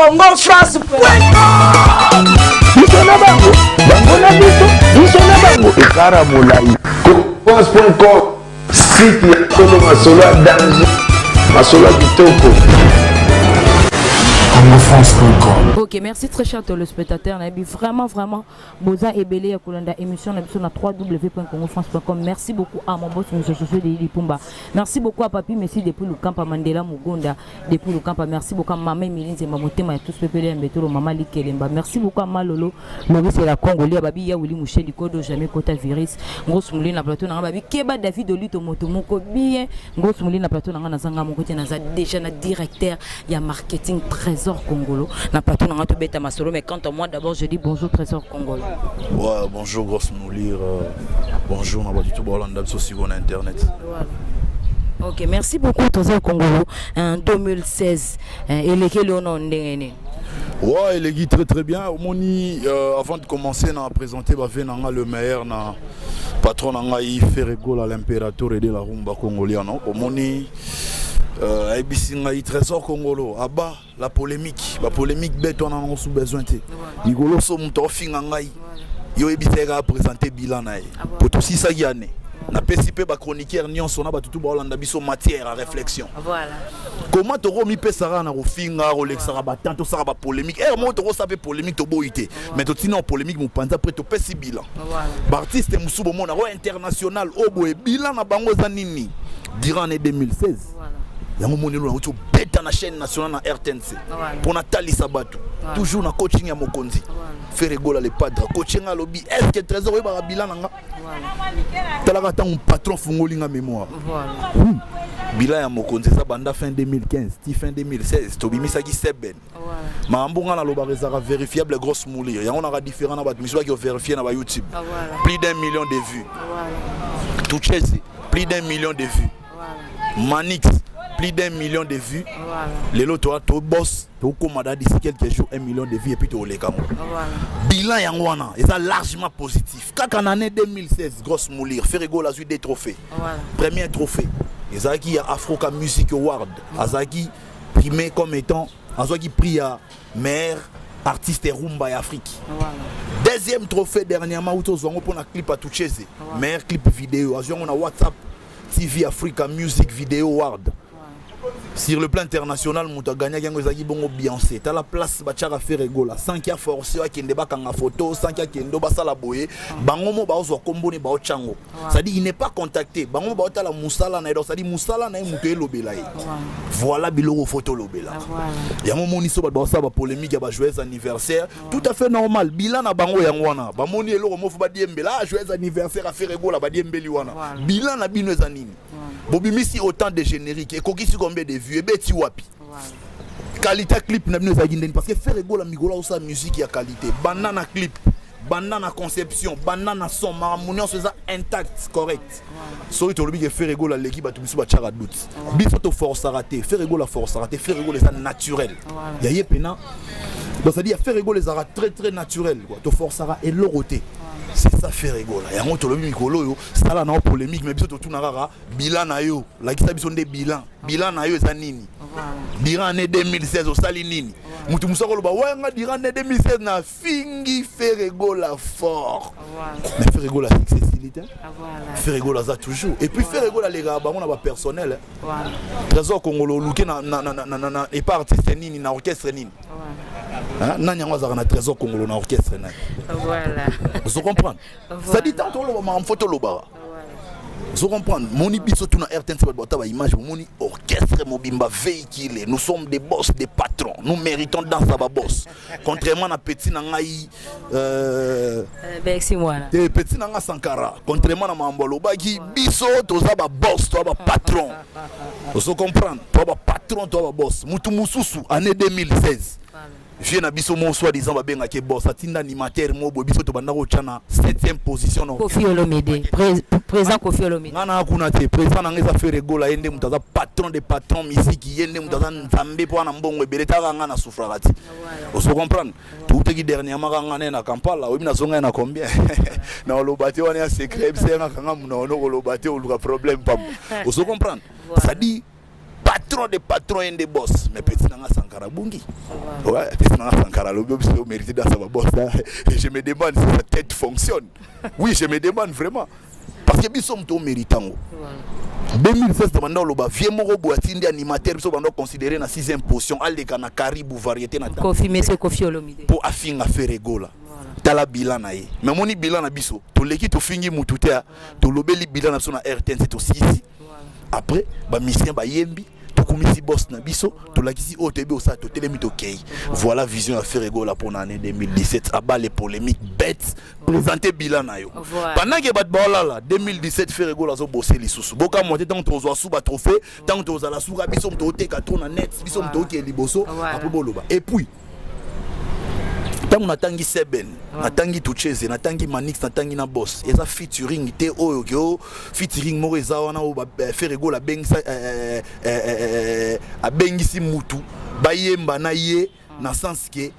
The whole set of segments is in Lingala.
Congo France. Biso na bango, bango na biso, biso na bango, ekara molai. France.com, site ya solo, masolo ya danger, masolo ya kitoko. congofrance.com. Ok, merci, très cher téléspectateur. Nayebi vraiment, vraiment boza ebele ya kolanda émission na biso na www.congofrance.com. Merci beaucoup à mon boss, monsieur Josué de Lipumba. Merci beaucoup à Papi Messi depuis Lukampa, Mandela Mugunda depuis Lukampa. Merci beaucoup à Mama Emilie Nzemba Motema ya tous pepele ya Mbetolo, Mama Likelemba. Merci beaucoup à Malolo Maurice la Congolais, Babi ya Willy Mouchel Kodo jamais kota virus. Ngos Moulin na plateau na Babi Keba David Olito moto moko bien. Ngos Moulin na plateau na nga, nazanga moko te, naza déjà na directeur ya marketing Trésor Congolo na plateau na nga, tobeta masolo. Mais quant à moi, d'abord je dis bonjour Trésor Congolo. Ouais, bonjour Grosse Moulir, bonjour na bato bolanda biso sikoyo na internet. Voilà. Ok, merci beaucoup Trésor Congolo. En 2016, elekeli ono ndenge nini? Ouais, eleki très très bien. Omoni, avant de commencer na présenter bave na nga, le meilleur na patron na ngai Ferre Gola, l'impérateur de la rumba congoliano. Omoni, ayebisi ngai Trésor Congolo aba la polémique, bapolémique bete wana nango su besoin te. Mikolo so moto aofinga ngai, yo oyebisa ye kaka présenter bilan na ye po tosisaki ane. Napesi mpe bachroniqueur nyonso na bato tu baolanda biso matière à réflexion. Comment tokomipesaka na kofinga, kolekisaka batemps, tosaka bapolémique? Ere moko tokosala mpe polémique, toboyi te, mais totina na polémique mopanzi, après topesi bilan. Baartiste mosusu bomona oyo international oyo boye, bilan na bango eza nini durant année 2016? Yango moni elo nauti obeta na chaîne nationale na RTNC mpo natalisa bato, toujours na coaching ya mokonzi Ferre Gola le Padre. Coaching alobi: est ce que Trésor oyebaka bilan na nga? Talaka ntango patron fungoli nga mémoire. Bilan ya mokonzi eza banda fin 2015 ti fin 2016, tobimisaki seben. Makambo nga nalobaka ezalaka vérifiable, Grosse Moulir. Yango naka différent na bato misusu baki ovérifie na bayoutube. Plus d'un million de vues Tuchezi, plus d'un million de vues Manix, plus d'un million de vues. Lelo toa toboss, tokóma da d'ici quelques jours 1 million de vues et puis toleka ngo. Bilan yango wana eza largement positif. Kaka na année 2016, Grosse Moulir, Ferre Gola azwi des trophées. Premier trophée ezalaki ya Africa Music Award, azalaki primé comme étant, azwaki prix ya meilleur artiste rumba ya Afrique. Deuxième trophée, dernièrement uti ozwa yango mpona clip Atucheze, meilleur clip vidéo, azwi yango na WhatsApp TV Africa Music Video Award. Sur le plan international, moto agagnaki yango ezalaki bongo Beyoncé. Tala place batiaka Ferre Gola sans que aforce akende bakanga photo, sans que akende basala boye. Bango mo baozwa komboni baotyango, c'est-à-dire il n'est pas contacté. Bango mo baotala mosala na ye, donc c'est-à-dire mosala na ye moto elobela ye. Voilà biloko fo tolobelaka. Yango moni so bato baosala bapolémique ya bajoyeux anniversaire, tout à fait normal. Bilan na bango yango wana. Bamoni eloko moko badiembela: ah, joyeux anniversaire a Ferre Gola, badiembeli wana. Bilan na bino eza nini? Bobimisi autant de générique, ekokisi combien de vues? Ebeti wapi? Qualité clip na bino ezalaki ndeni? Parce que Ferre Gola mikolo aosala musique ya qualité, banda na clip, banda na conception, banda na son, makambo nyonso eza intact, correct. Soki tolobi ke Ferre Gola aleki bato misusu, batiaka doute. Biso toforçaka te, Ferre Gola aforçaka te. Ferre Gola eza naturel ya ye pena, donc c'est à dire Ferre Gola ezalaka très très naturel quoi, toforçaka eloko te. C'est ça Ferre Gola. Yango tolobi mikolo oyo sala na polémique, mais biso totuna kaka bilan na yo. Lakisa biso nde bilan. Bilan na yo eza nini durant année 2016? Osali nini? Motu mosu akoloba: wenga durant année 2016 nafingi Ferre Gola fort, mais Ferre Gola succès esili te. Ferre Gola aza toujours. Et puis Ferre Gola alekaka bango na bapersonnel. Trésor Congolo, oluke na epa artiste nini, na orchestre nini? Nani yango azalaka na Trésor Congolo na orchestre nani? Ozo comprendre? C'est-à-dire tant toloba makambo fo tolobaka, ozo comprendre? Moni biso tuna RTNC, bato bata baimage, bomoni orchestre mobimba véhicule. Nous sommes des boss, des patrons, nous méritons dans sa baboss, contrairement na petit na ngai Bexi mwana. Te, petit na nga Sankara, contrairement na makambo alobaki, biso toza baboss, toza bapatron, ozo comprendre? Toza bapatron, toza baboss. Mutu mosusu année 2016, vie na biso mo soi-disant babengaki boss, atinda animateur mo boye, biso tobanda kotya na 7e position na Kofi Olomide, président Kofi Olomide. Nga na kuna te. Président na nga eza Ferre Gola. Ye nde moto aza patron de patron musique, ye nde moto aza Nzambe mpo wana mbongo ebele. Taka nga na souffraka ti, ozo comprendre? Toutaki dernièrement kaka nga ne na Kampala. Oyebi nazonga ye na combien? Na oloba te, wana ya secret. Ebisa ye nga kanga monoko, koloba te, oluka problème pamba, ozo comprendre? C'est-à-dire Patron de patron, ye nde boss. Mais petit nanga Sankara bungi, ouais, petit nanga Sankara alobi biso mérité dans sa boss. Et je me demande si sa tête fonctionne. Oui, je me demande vraiment, parce que biso moto omérite yango. 2016 banda oloba vie moko boye, atindi animateur biso banda considéré na 6e position, aleka na Karibu Variété na Kofi, monsieur Kofi Olomide. Mpo afinga Ferre Gola. Tala bilan na ye. Mais moni bilan na biso, toleki, tofingi mutu te, tolobeli bilan na biso na RTNC, tosisi. Après bamusicien bayembi, tokumisi boss na biso, tolakisi oyo toyebi osala, totelemi, tokei. Voilà vision ya Ferre Gola mpona année 2017. Aba les polémiques bêtes, présenter bilan na yo pendant que bato baolala. 2017, Ferre Gola azobose lisusu. Bokamwa te ntango tozwa su batrophée, ntango tozala suka biso moto oteka tro na net, biso moto okee liboso. Après boloba. Et puis ntango natangi Seben, natangi Tucheze, natangi Manix, natangi na boss, eza featuring te. Oyo ke o featuring moko eza wana oyo Ferre Gola abengisa, abengisi mutu bayemba na ye na sens ke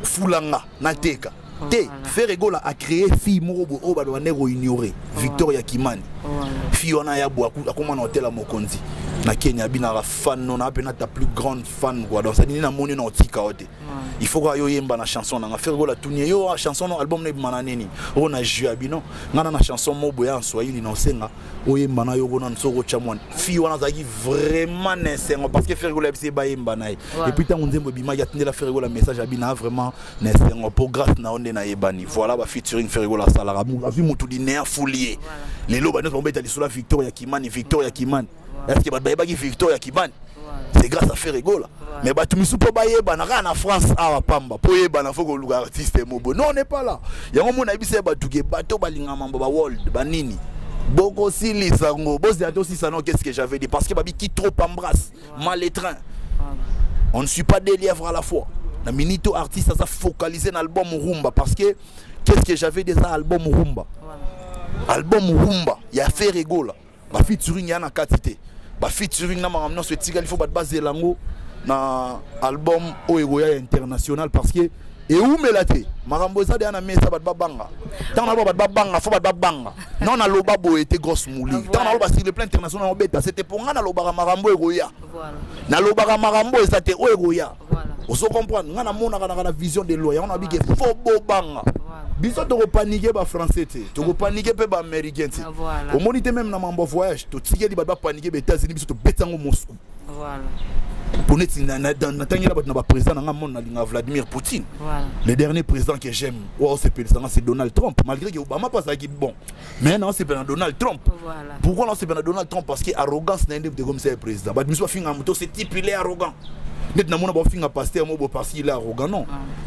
fulanga nateka te. Ferre Gola acréé fille moko boye oyo bato bande koignore, Victoria Kimani. Fille wana ya boye akóma na hotel ya mokonzi na Kenya, abinaka fan no na apena ta plus grande fan quoi. Donc c'est-à-dire namoni na otika o te, il faut kaka yo yemba na chanson nanga. Ferre Gola tuni yo chanson no album no ebima na nini oyo na jeu ya bino. Nga na chanson mo boye ya swahili na osenga oyemba na yo kuna soki otya mwana. Fille wana azalaki vraiment na esengo parce que Ferre Gola yebisi ye bayemba na ye. Et puis ntango nzembo ebimaki, atindela Ferre Gola message, abina vraiment na esengo mpo grâce na yo nde nayebani. Voilà bafeaturing Ferre Gola asalaka. Azwi motu dinea fuli ye. Lelo banyonso bamobeta lisolo ya Victoria Kimani, Victoria Kimani. Est ce que bato bayebaki Victoria Kimani? C'est grâce à Ferre Gola. Mais bato misu mpo bayebana kaka na France awa pamba, mpo oyebana faut koluka artiste mobo. Non, on n'est pas là. Yango mona yebisa ye bato ke bato balinga mambo baworld banini, bokosilisa ngo, bozela tosisa. Non, qu'est-ce que j'avais dit? Parce que babi qui trop embrasse mal étreint. On ne suit pas deux lièvres à la fois. Na minito artiste aza focalisé na album Rumba, parce que qu'est-ce que j'avais déjà, album Rumba, album Rumba ya Ferre Gola, bafeaturing ya na kati te. Bafeaturing na makambo nyonso etikali, faut bato bazela yango na album oyo ekoya ya international, parce que ewumela te. Makambo eza deya na mesa. Bato babanga ntango naloba, bato babanga, faut bato babanga. Non, naloba boye te, grosse mouli. Ntango naloba sur le plan international obeta, c'était mpo nga nalobaka makambo ekoya, nalobaka makambo eza te, oyo ekoya. Ozo comprendre? Nga namonaka naka na vision de loi. Yango nabike, faut bobanga. Biso tokopanike bafrançais te, tokopanike mpe baaméricain te. Omoni te, même na mambo ya voyage, totikeli bato bapanike baÉtats-Unis, biso tobeti yango Moscou. Po neti natangela bato na baprésident na nga monde, nalinga Vladimir Poutine. Le dernier président que j'aime, oyo aosepelisanga, c'est Donald Trump, malgré que Obama mpe azalaki bon, mais naosepela na Donald Trump. Pourquoi naosepela na Donald Trump? Parce que arrogance na ye nde tekomisa ye président. Bato misu bafinga moto, ce type, il est arrogant. Neti namona bafinga pasteur mobo parce qu'il est arrogant. Non,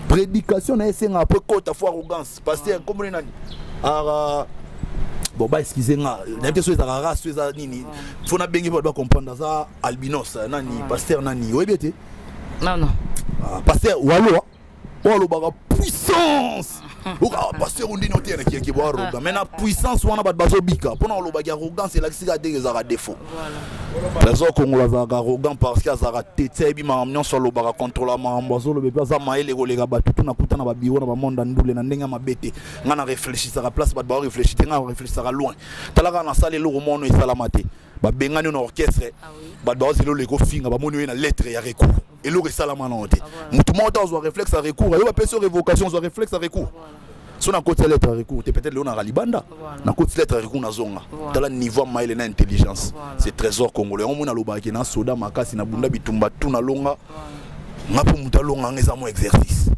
prédication na ye esengaka po ekota, faut arrogance. Pasteur komoni nani ara, bon, ba excuse nga, nayebi te so ezalaka race, so eza nini, faut nabengi mpo bato bacomprendre. Aza albinos nani, pasteur nani, oyebi ete? Non, non. Pasteur waloa oyo alobaka puissance oka pasteur ondini oteyanaki yaki bo arrogant, mais na puissance wana bato bazobika. Mpona olobaki arrogance elakisi kaka ndenge ezalaka défaut. Trésor Kongola azalaka arrogant parce que azalaka tete, ayebi makambo nyonso, alobaka, contrôla makambo azoloba, epe aza mayele koleka bato tu. Nakuta na babiro na bamonde ya ndule na ndenge ya mabe te. Ngai na réfléchisaka place bato baorefléchir te, ngai na réfléchisaka loin. Tala kaka, nasala eloko mono esalama te, babengani yo na orchestre, bato baozela oleka ofinga, bamoni oye na lettre ya recours. Eloko esalama nango te. Motu moko te azwa réflexe ya recours. Ayo bapesi yo révocation, ozwa réflexe ya recours. So nakoti lettre ya recours te, peut-être lelo naka libanda. Nakoti lettre ya recours, nazonga. Tala niveau ya mayele na intelligence, c'est Trésor Congolais. Yango moni alobaki na soda makasi, na bunda bitumba tu, nalonga nga. Mpo moto alonga nga eza mo exercice.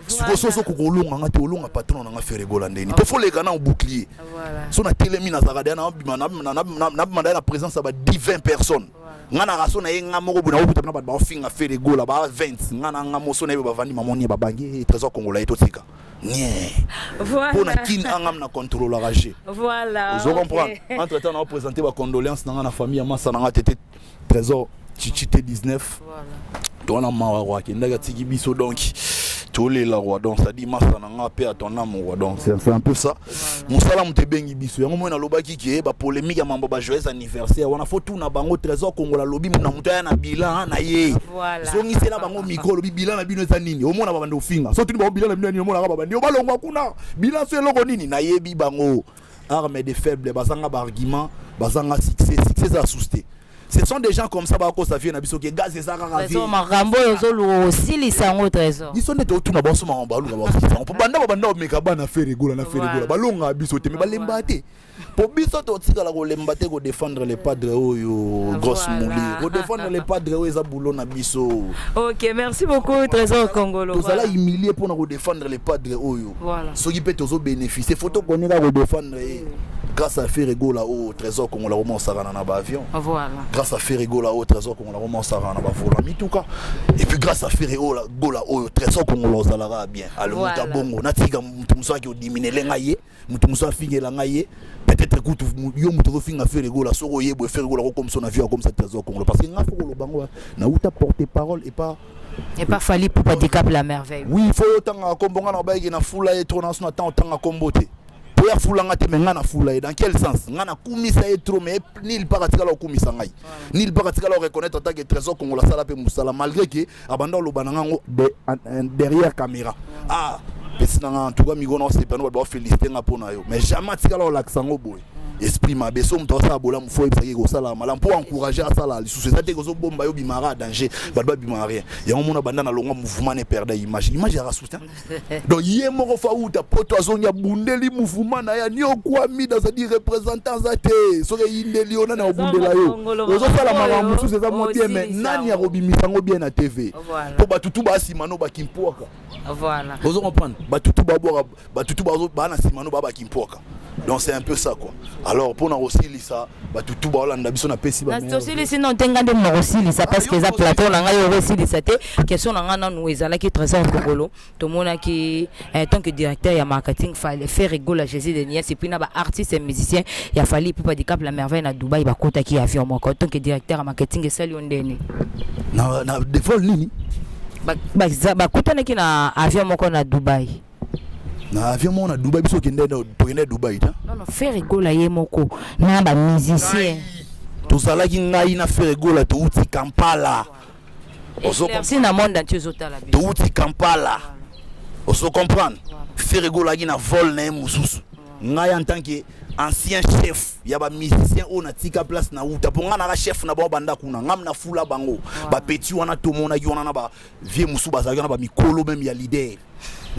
Sikoyo so ozokoka olonga nga te, olonga patron na nga Ferre Gola ndeni? Mpo faut leka na bouclier. So natelemi, nazalaka deya nabima deya na présence ya ba 10 20 personnes. Nga na raso na ye, nga moko boye nakokuta na bato baofinga Ferre Gola ba 20, nga na nga moso na ye bavandi, mamoni babangi Trésor Kongola ye, totika nie mpo na kini angam na contrôlaka g. Ozo comprendre? Entre temps naoprésente bacondoléance na nga na famille ya masa na nga tete Trésor Chichi te 19 towana mawa roi akendaki, atiki biso, donc tolela roi. Donc c'est-à-dire masa na nga mpe à ton âme roi. Donc c'est un peu ça. Mosala moto ebengi biso. Yango moi nalobaki ke bapolémique ya mambo ba joyeux anniversaire wana, faut tuna bango. Trésor Kongola alobi na moto aya na bilan na ye, zongisela bango micro, olobi bilan na bino eza nini? Omona babandi ofinga. So tuni bango bilan na bino ya nini, omonaka babandi obalongwa kuna. Bilan so eloko nini? Nayebi bango, arme de faible, bazanga baargument, bazanga succès. Succès eza susu te. Ce sont des gens comme ça bakosa vie na biso ke gaz eza kaka vie. Makambo oyo ozoluka kosilisa yango, Trésor. Biso nde totuna banso makambo baluka basilisa yango, po banda babanda komeka bana Ferre Gola na Ferre Gola, balongaka biso te, me balemba te, po biso totikala kolemba te kodéfendre le padre oyo, grosse mouli. Kodéfendre le padre oyo eza boulot na biso. Ok, merci beaucoup, Trésor Congolo. Tozala humilie mpona kodéfendre le padre oyo. Soki mpe tozobénéficie, faut tokonika kodéfendre ye. Grâce à Ferre Gola oyo, Trésor Kongola koma osakana na baavion. Grâce à Ferre Gola oyo, Trésor Kongola koma osakana na bavola mituka. Et puis grâce à Ferre Gola oyo, Trésor Kongola ozalaka bien. Alo moto abongo natika moto mosu aki odiminele ngai ye, moto mosu afingela ngai ye. Peut-être kutu yo moto ozofinga Ferre Gola, soki oyebwe Ferre Gola kokomisa na vie akomisa Trésor Kongola, parce que nga faut koloba ngo nauta porte parole et pas Et pas Fally Ipupa Dicap la Merveille. Oui, faut otanga kombo. Nga na bayeki na fula ye trop na so na temps otanga kombo te po ya fulanga te. Me nga na fula ye dans quel sens? Nga nakumisa ye trop, mais nulle part atikala okumisa ngai, nulle part atikala oreconnaître ata ke Trésor Kongola asala mpe mosala, malgré ke abanda oloba na ngango derrière caméra: ah, pesi na nga, en tout cas miko na osepano, bato bafélicité nga mpo na yo, mais jamais atikala olakisa yango boye. Esprit mabe. So moto asala bolamu, fo oyebisaki kosala malamu mpo encourage asala lisusu. Eza te kozobomba yo, bimaka danger, bato babimaka rien. Yango mona banda na longwa mouvement ne perda image, image yaka soutien. Donc ye moko fa uta poto, azongi, abundeli mouvement na ye, aniokwami, c'est-à-dire représentant aza te. Soki eyindeli yo, nani akobundela yo? Ozosala makambo mosusu eza mwa bien, mais nani akobimisa yango bien na TV? Mpo batutu baasima no bakimpwaka. Ozo comprendre? Batutu babwaka, batutu baa na nsima no baa bakimpwaka. Donc c'est un peu ça, quoi. Alors mpona kosilisa, batutu baolanda biso, napesi. Tosilisi non te, nga nde mona kosilisa, parce que eza plateau na ngai, okosilisa te. Question na ngai nanu ezalaki: Trésor Kongolo, tomonaki tant que directeur ya marketing Ferre Gola, Jésus de Nias, et puis na baartiste et musicien ya Fally Ipupa Dicap la Merveille na Dubai, bakotaki avion moko. Tant que directeur ya marketing, esali yo ndeni? Na devol nini? Bakutanaki na avion moko na Dubai. Na avion moko na Dubai? Biso tokende Dubai ta. Non, Ferre Gola ye moko na bamusicien. Tozalaki ngai na Ferre Gola, touti Kampala. Merci na monde entier ozotala biso. Touti Kampala, ozo comprendre? Ferre Gola aki na vol na ye mosusu. Ngai en tant que ancien chef ya bamusicien oyo natika place na uta, mpo ngai naka chef na bango banda kuna, ngai na fula bango bapeti wana, tomonaki wana na bavie mosusu bazalaki wana, bamikolo même ya leader.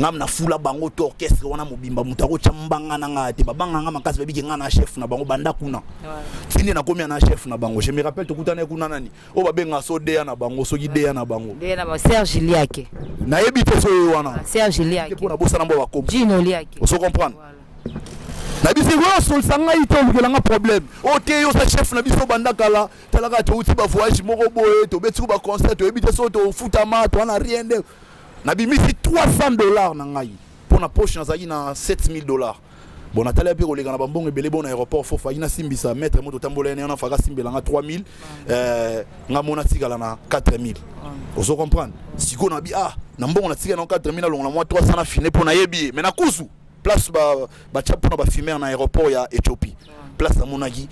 Ngai na fula bango to orchestre wana mobimba, moto akotya mbanga na ngai te. Babanga nga makasi, babiki ngai na chef na bango banda kuna tindi nakomi na chef na bango. Je me rappelle, tokutana kuna, nani oyo babengaka so deya na bango, soki deya na bango. Serge Liake. Nayebi te so oyo wana. Serge Liake. Mpo nabosana mbo bakombo. Gino Liake. Ozo comprendre? Na biso oyo osolisa ngai te, olukelanga problème oyo te. Yo oza chef na biso banda kala. Talaka, touti bavoyage moko boye, tobeti ku baconcert, toyebi te so tofutama, toa na rien. Nde nabimisi 300 $ na ngai mpo na poche, nazalaki na 7000 $. Bon, natali mpe koleka na bambongo ebele. Bon, na aéroport fo faki nasimbisa maître moto otambola ye wana, faka asimbelanga 3000, nga mona tikala na 4000. Ozo comprendre? Sikoyo nabi, ah, na mbongo natikala na 4000, nalongola mwa 300 na fine mpo nayebi ye. Mais na kuzu place batya mpona bafumeur na aéroport ya Éthiopie, place namonaki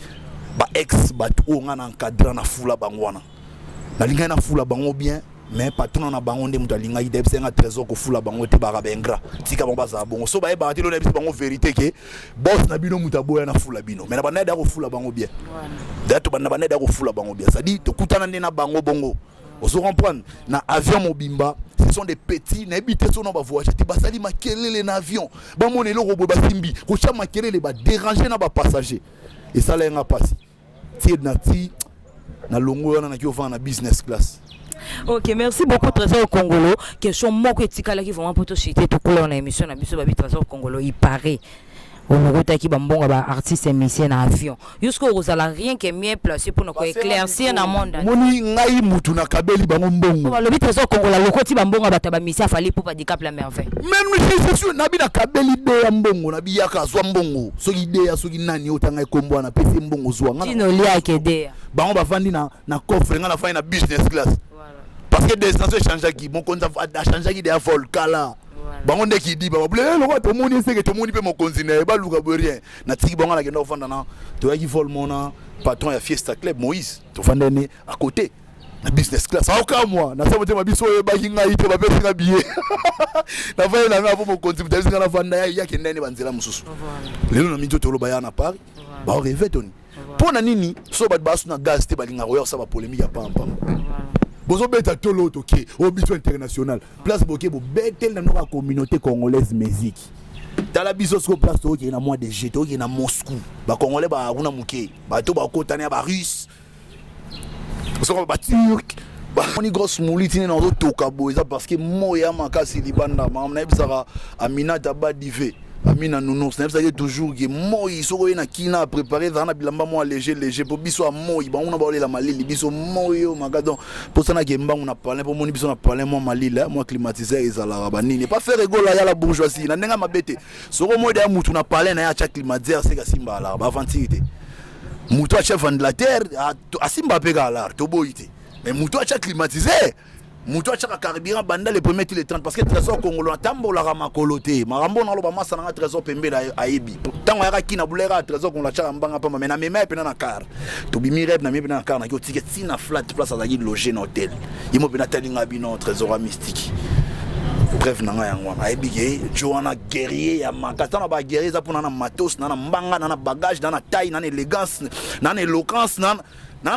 baex bato oyo nga na encadre, na fula bango wana, nalingaki nafula bango bien, mais patron na bango nde moto alingaki te. Yebisa nga: "Trésor, kofula bango te, baka baingrat, tika bango bazala bongo." So bayebaka te, lona yebisa bango vérité ke boss na bino moto aboya nafula bino. Mais na banda ya kofula bango bien, daya tobanda banda ya kofula bango bien, c'est-à-dire tokutana nde na bango bongo. Ozo comprendre? Na avion mobimba, ce sont des petits, nayebi te so na bavoyage te, basali makelele na avion, bamona eloko boye, basimbi kotya makelele, badérange na bapassager. Esala yenga mpasi tie na ti na longo wana, naki ovanda na business class. Ok, merci beaucoup, Trésor Congolo. Question moko etikalaki vraiment po toshite tokola na émission na biso. Babi Trésor Congolo, il paraît olokotaki bambongo ba artiste musicien na avion. Jusque ozala rien que mieux placé mpona koéclaircir na monde. Omoni ngai mutu nakabeli bango mbongo. Balobi Trésor Congolo alokoti bambongo ya bato ya bamusicien Fally Ipupa Dicap la Merveille. Même je suis nabi nakabeli de ya mbongo, nabi yaka azwa mbongo, soki de ya soki nani otanga ekombo wana, apesi mbongo, zwa nga. Tino liake deya. Bango bavandi na coffre, nga nafandi na business class, parce que destination echangeaki, mokonzi achangeaki deya vol kala. Bango nde kidiba babule lokola tomoni eseke, tomoni mpe mokonzi na ye, baluka boye rien. Natiki bango, nakenda kofanda na, toyaki vol mona patron ya Fiesta Club Moïse, tofandani à côté na business class. Aokamwa nasa motema, biso oyebaki ngai te, bapesi nga billet, navandi na ngai po mokonzi moto ayebisi nga navanda, yakende ne banzela mosusu. Lelo na mingi toloba ya na Paris, baorêve toni. Mpo na nini so bato basu na gaz te, balingaka koya kosala bapolémique ya pampamba? Bozobeta tolo, toke oyo biso international place, boke bobeteli na noko ya communauté congolaise musique. Tala biso siko place tokokende na mois de juillet, tokokende na Moscou. Bacongolais bakuna moke, bato bakotana ya Barusse, soko Baturc. Bamoni grosse moli ntina na ozotoka boye, eza parce que moya makasi libanda. Makambo nayebisaka Aminata Badive, Amina Nounours, nayebisaki toujours ke moi soki oye na kina, préparé, ezala na bilamba mwa léger léger, mpo biso ya moi, bango na baolela malili, biso moi oyo maka. Donc mposanaki mbangu na palin, mpo moni biso na palin mwa malili, mwa climatiseur ezalaka banini. Pas Ferre Gola ya la bourgeoisie na ndenge mabe te. Soki omoi deya mutu na palin na ye atya climatiseur, seka asimba alaka baaventure te. Mutu atya ventilateur asimba mpe kaka lar, toboyi te. Mais mutu atya climatiseur, moto atiaka carburant banda le premier ti le 30, parce que Trésor Kongolo atambolaka makolo te. Makambo naloba, masa nanga Trésor pembeni ayebi. Ntango ayaka kina buleka, Trésor Kongolo atiaka mbanga pamba, mais namema ye mpena na car, tobimi rep, namemi mpena na car, naki otike ntina flat place azalaki loge na hotel. Ye mo mpena atalinga bino Trésor ya mystique. Preuve na ngai yango wana, ayebi ke jo wana guerrier ya makasi. Ntango baguerrier eza mpona na matos, na na mbanga, na na bagage, na na taille, na na élégance, na na éloquence, na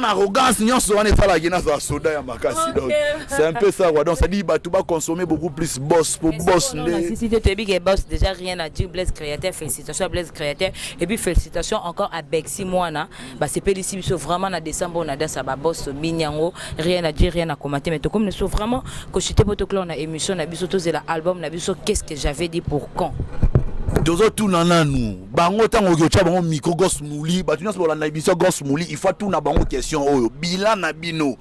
arrogance, nyonso wana esalaki nazala soda ya makasi. Donc c'est un peu ça quoi. Donc ça dit bato baconsommer beaucoup plus boss, po boss nde. Si toyebi ke boss déjà, rien à dire. Blaise Créateur, félicitations à Blaise Créateur et puis félicitations encore à Bexi Mwana. Basepelisi biso vraiment na décembre na danse ya baboss, tobini yango, rien à dire, rien à commenter. Mais tokomi biso vraiment kochite po toclore na émission na biso. Tozela album na biso Qu'est-ce que j'avais dit pour quand? Tozotuna nanu bango. Ntango oki otya bango micro, gos muli, bato nyonso bolanda biso, gos muli, il faut atuna bango question oyo: bilan na bino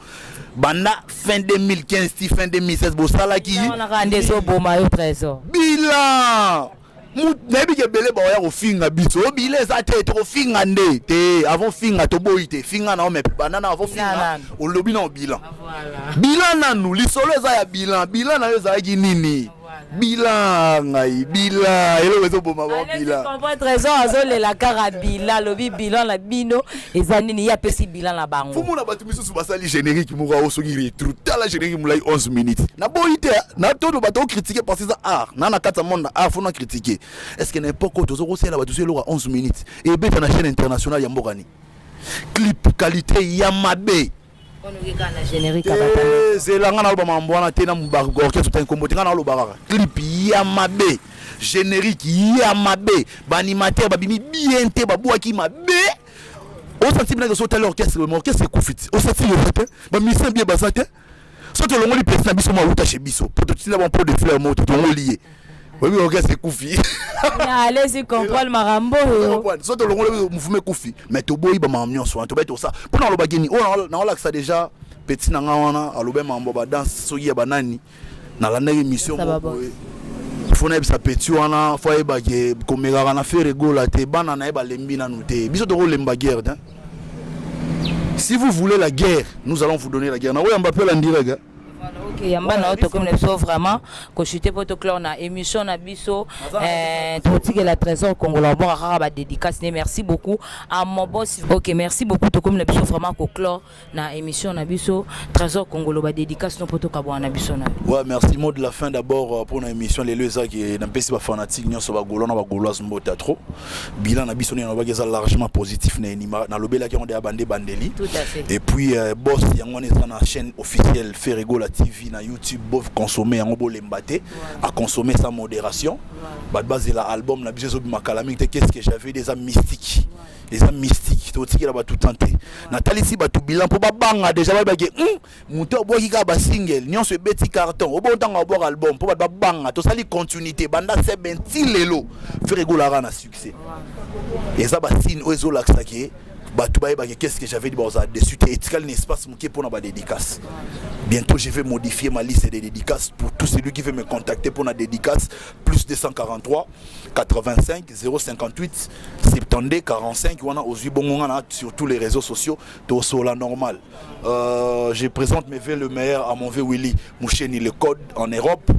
banda fin 2015 ti fin 2016, bosalaki Nde ezoboma yo, Trésor. Bilan, nayebi ke ebele baoya kofinga biso. O bilan eza te, tokofinga nde te. Avant finga, toboyi te, finga na yo, mais banda na avant finga, olobi na bilan. Bilan nanu, lisolo eza ya bilan. Bilan na yo ezalaki nini? Bilan ngai, bilan eloko ezoboma bango, bilan. Trésor azolela kaka bilan. Alobi bilan na bino eza nini? Ye apesi bilan na bango. Fomona bato misusu basali générique moko ao soki retro. Tala générique molai 11 minutes. Naboyi te na todo bato ocritique, parce eza art na kati ya monde na art, fona critique. Est ce que na époque oyo toza kosalela bato so eloko ya 11 minutes ebeta na chaîne internationale ya mboka ni clip qualité ya mabe? Zela, nga naloba makambo wana te na orchestre otangi kombo te. Nga naloba kaka clip ya mabe, générique ya mabe, baanimateur babimi bien te, babwaki mabe. Osanti binake so otali orchestre, orchestre ekufi ti osanti yoza te, bamusicien bien baza te. So tolongoli pesi na biso mo awuta chez biso po totinda ba pot de fleur mo tolongoli ye, oyebi orchestre ekufi. Allez-y comprendre makambo oyo. So tolongoli mouvement ekufi. Mais toboyi bamakambo nyonso wana, toboyi tosala mpo na alobaki nini oyo naolakisa déjà petit na nga wana alobi makambo badanse soki ya banani. Nalandaki émission moko, fo nayebisa petit wana, fo ayebake komekaka na Ferre Gola te. Bana na ye balembi nanu te, biso tokolemba guerre te. Si vous voulez la guerre, nous allons vous donner la guerre. Nakoyamba mpe la direct. Ok, yamba na yo. Tokomi na biso vraiment kochute mpo toclore na émission na biso. Totikela Trésor Kongola obwaka kaka badédicace ne. Merci beaucoup à mon boss. Ok, merci beaucoup. Tokomi na biso vraiment koclore na émission na biso. Trésor Kongolo, badédicace no mpo tokabwana na biso na. Ouais, merci. Mot de la fin d'abord pour na émission lelo ezaki, napesi bafanatique nyonso, bagaulois na bagauloise, mbota trop. Bilan na biso nde nalobaki eza largement positif na enima nalobelaki yango nde ya bande bandeli. Tout à fait. Et puis boss yango wana eza na chaîne officielle Ferre Gola TV na YouTube. Boconsommer yango, bolemba te, à consommer sans modération. Bato bazela album na biso ezobima kala mingi te. Qu'est-ce que j'avais dit eza mystique, eza mystique. Totikela bato tan te. Natalisi bato bilan mpo babanga déjà, bayebake moto abwaki kaka basingle nyonso ebeti carton. Obo ntango abwaka album mpo bato babanga, tosali continuité banda seben ti lelo. Ferre Gola kaka na succès, eza basigne oyo ezolakisa ke bato bayebake Qu'est-ce que j'avais dit, bazala déçu te. Etikali na espace moke mpona badédicace. Bientôt je vais modifier ma liste de dédicaces. Pour tout celui qui veut me contacter pour la dédicace, plus 243 85 058 72 45 wana ozwi bongo nga na sur tous les réseaux sociaux, tosola normal. Je présente mes vœux le meilleur à mon vieux Willy Moucheni, le code en Europe,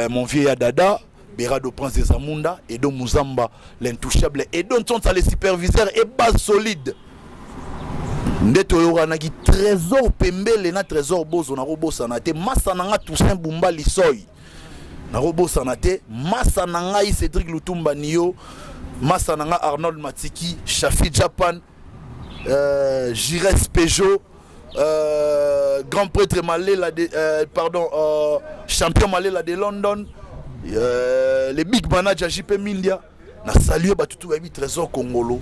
mon vieux Yadada Berado, prince des Amunda, Edo Muzamba, l'intouchable, Edo Ntsonsa, le superviseur et base solide. Nde toyokanaki Trésor Pembele na Trésor Bozo. Nakobosana te masa na nga Toussaint Bumba Lisoi, nakobosana te masa na ngai Cédric Lutumba Niyo, masa na nga Arnold Matiki, Shafi Japan. Jires Peugeot, grand prêtre Malela de, pardon, champion Malela de London, le big manager JP Mindia. Na salue bato tu bayebi Trésor Kongolo,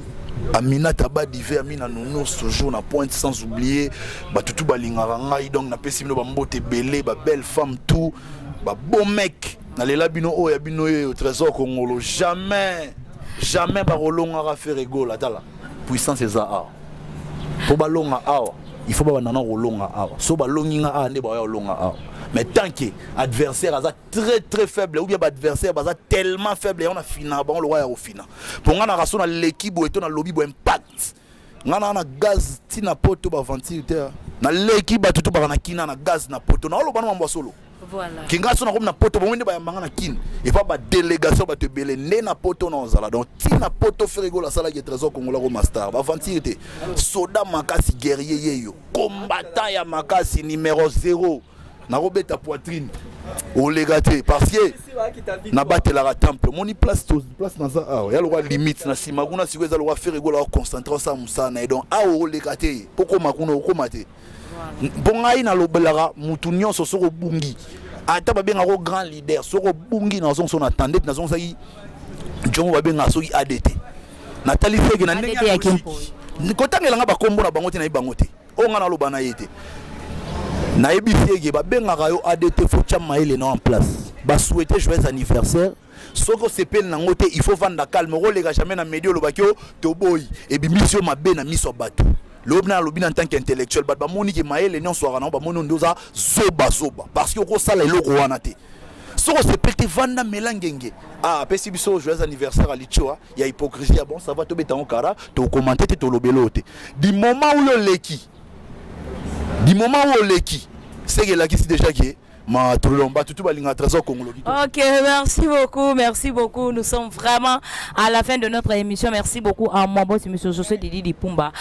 Aminata Badive, Amina Nounours, toujours na pointe, sans oublier bato tu balingaka ngai. Donc napesi bino bambote ebele, babelle femme, tout babon mec, nalela bino. Oyo ya bino oyo Trésor Kongolo, jamais jamais bakolongaka Ferre Gola. Tala puissance eza awa. Mpo balonga awa, il faut babanda na kolonga awa. So balongi nga awa, nde baya kolonga awa. Mais tant que adversaire aza très très faible, ou bien baadversaire baza tellement faible, yango na fina bango lokwa ya kofina. Mpo nga naka so naleki boye to nalobi boye, impact nga naa na gaz ntina poto, baventure te. Naleki bato to baka na kina na gaz na poto, naoloba na mambo ya solo. Voilà. Kinga so nakomi na poto bongo nde bayambanga na kine epa badélégation, bato ebele nde na poto na ozala. Donc ntina poto, Ferre Gola asalaki Trésor Kongola ko master, baventure te. Soda makasi, guerrier yeyo, combattant ya makasi, numéro 0. Nakobeta poitrine, oleka te, parce que nabatelaka temple. Omoni place place naza awa, ya lokwa limite na nsima kuna. Sikoyo eza lokwa Ferre Gola aconcentre, osala mosala na ye. Donc awa oleka te, mpo koma kuna okoma te. Mpo ngai nalobelaka mutu nyonso, soki obungi, ata babengaka grand leader, soki obungi, nazongo na tande, nazongisaki njongo babengaka soki ADT. Natali feke na ndenge kotangelanga bakombo na bango te, nayebi bango te. Oyo ngai naloba na ye te, nayebi feke babengaka yo ADT, faut tia mayele na en place. Basouhaite joyeux anniversaire, soki osepeli nango te, il faut vanda calme. Okoleka jamais na média olobaki o toboyi, ebimisi yo mabe na miso ya bato. Lobi na alobi na en tant qu'intellectuel, bato bamoni ke mayele nyonso aka nango, bamoni nde oza zobazoba, parce que okosala eloko wana te. Soki osepeli te, vanda, mela ngenge. Ah, apesi biso joyeux anniversaire alitio ya hypocrisie ya bon, ça va, tobeta yango kara, tokomante te, tolobela oyo te. Du moment oyo oleki, du moment oyo oleki, seke elakisi déjà ke matolomba tutu balinga Trésor Kongolo. Ok, merci beaucoup, merci beaucoup. Nous sommes vraiment à la fin de notre émission. Merci beaucoup à mon boss, monsieur José Didi Dipumba.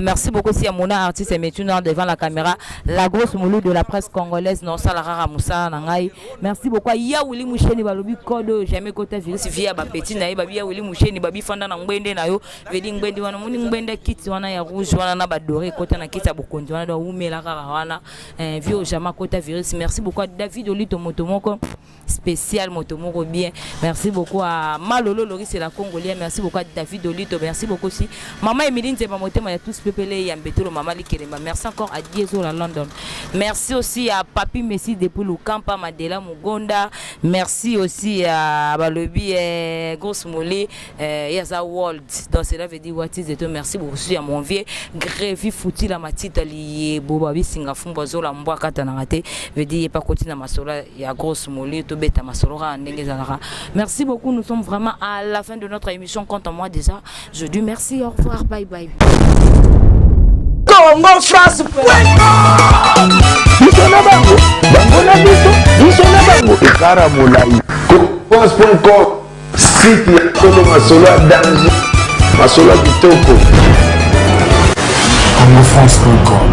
Merci beaucoup aussi à mon artiste et maintenant devant la caméra, la grosse moulou de la presse congolaise, non Salara Moussa Nangai. Merci beaucoup à Yaouli Moucheni Balobi Kodo, jamais côté virus via ba petit nae babi Yaouli Moucheni babi fanda na ngwende na yo, vedi ngwende wana moni ngwende kiti wana ya rouge wana na ba doré kota na kiti ya bokonzi wana do umela kaka wana. Vieux jamais kota virus. Merci beaucoup à David Olito Motomoko spécial, Motomoko bien. Merci beaucoup à Malolo Loris la Congolais. Merci beaucoup à David Olito. Merci beaucoup aussi Maman Emiline Nzema Motema ya tous pepele ya Mbetolo Mama Likelemba. Merci encore à Dieso la London. Merci aussi à Papi Messi depuis Lukampa Madela Mugonda. Merci aussi à Balobi Grosse Molé Yaza World. Donc cela veut dire what is it. Merci beaucoup aussi à mon vieux Grévi Fouti la Matita lié Boba Bisinga Fumba Zola Mbwa Kata na raté. Veut dire pas côté na masola ya Grosse Molé to beta masolo ndenge ezalaka. Merci beaucoup, nous sommes vraiment à la fin de notre émission. Quant à moi déjà, je dis merci, au revoir, bye bye. Congo France. Biso na bango, bango na biso, biso na bango ekara molai. France.com, site ya solo, masolo ya danger, masolo ya kitoko. congofrance.com.